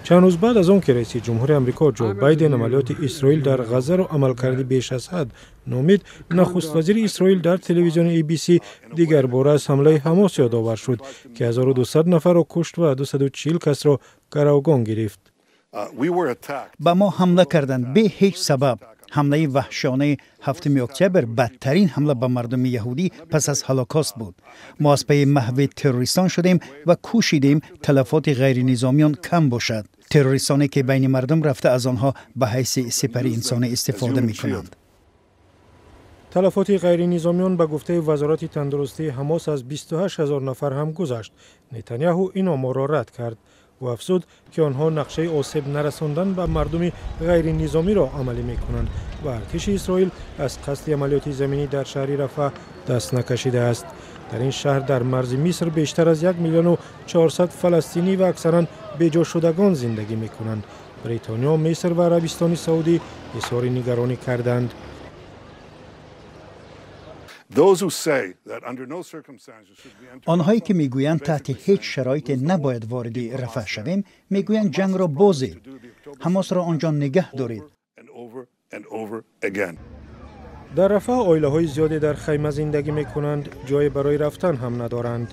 Чанд рӯз баъд аз он ки раиси ҷумҳури Амрико Ҷо Байден амалиёти Исроил дар Ғаззаро амалкарди беш аз ҳад номид, нахуствазири Исроил дар телевизиони ABC дигарбора аз ҳамлаи Ҳамос ёдовар шуд, ки 1200 нафарро кушт ва 240 касро гаравгон гирифт. Ба мо ҳамла карданд бе ҳеҷ сабаб. Ҳамлаи ваҳшиёнаи 7 октябр бадтарин ҳамла ба мардуми яҳудӣ пас аз Ҳолокост буд. Мо аз пайи маҳви террористон шудем ва кӯшидем талафоти ғайринизомиён кам бошад. Террористоне ки байни мардум рафта, аз онҳо ба ҳайси сипари инсонӣ истифода мекунанд. Талафоти ғайринизомиён, ба гуфтаи Вазорати тандурустии Ҳамос, аз 28 ҳазор нафар ҳам гузашт. Нетаняҳу ин оморро рад кард. Ӯ афзуд, ки онҳо нақшаи осеб нарасондан ба мардуми ғайринизомиро амалӣ мекунанд ва артиши Исроил аз қасди амалиёти заминӣ дар шаҳри Рафаҳ даст накашидааст. Дар ин шаҳр дар марзи Миср бештар аз 1 миллиону 400 фаластинӣ ва аксаран беҷошудагон зиндагӣ мекунанд. Бритониё, Миср ва Арабистони Саудӣ изҳори нигаронӣ карданд. Онҳое ки мегӯянд, таҳти ҳеҷ шароите набояд вориди Рафаҳ шавем, мегӯянд: ҷангро бозед, Ҳамосро он ҷо нигаҳ доред. Дар Рафаҳ оилаҳои зиёде дар хайма зиндагӣ мекунанд, ҷое барои рафтан ҳам надоранд.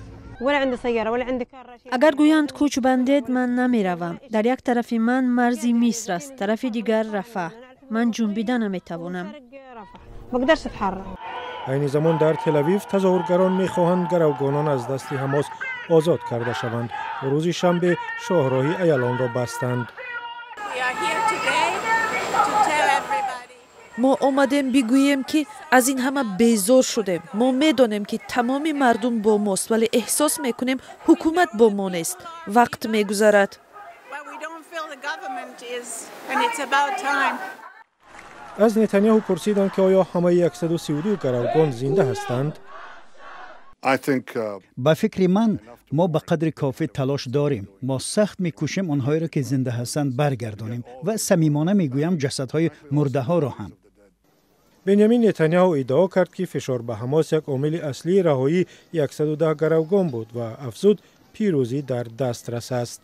Агар гӯянд, кӯч бандед, ман намеравам. Дар як тарафи ман марзи Миср аст, тарафи дигар Рафаҳ. Ман ҷунбида наметавонам. Айни замон дар Телавив тазоҳургарон мехоҳанд гаравгонон аз дасти Ҳамос озод карда шаванд. Рӯзи шанбе шоҳроҳи Аялонро бастанд. Мо омадем бигӯем, ки аз ин ҳама безор шудем. Мо медонем, ки тамоми мардум бо мост, вале эҳсос мекунем, ҳукумат бо мо нест. Вақт мегузарад. Аз Нетаняҳу пурсиданд, ки оё ҳамаи 132 гаравгон зинда ҳастанд. Ба фикри ман, мо ба қадри кофӣ талош дорем. Мо сахт мекӯшем онҳоеро, ки зинда ҳастанд, баргардонем ва, самимона мегӯям, ҷасадҳои мурдаҳоро ҳам. Бенямин Нетаняҳу иддао кард, ки фишор ба Ҳамос як омили аслии раҳоии 110 гаравгон буд ва афзуд, пирӯзӣ дар дастрас аст.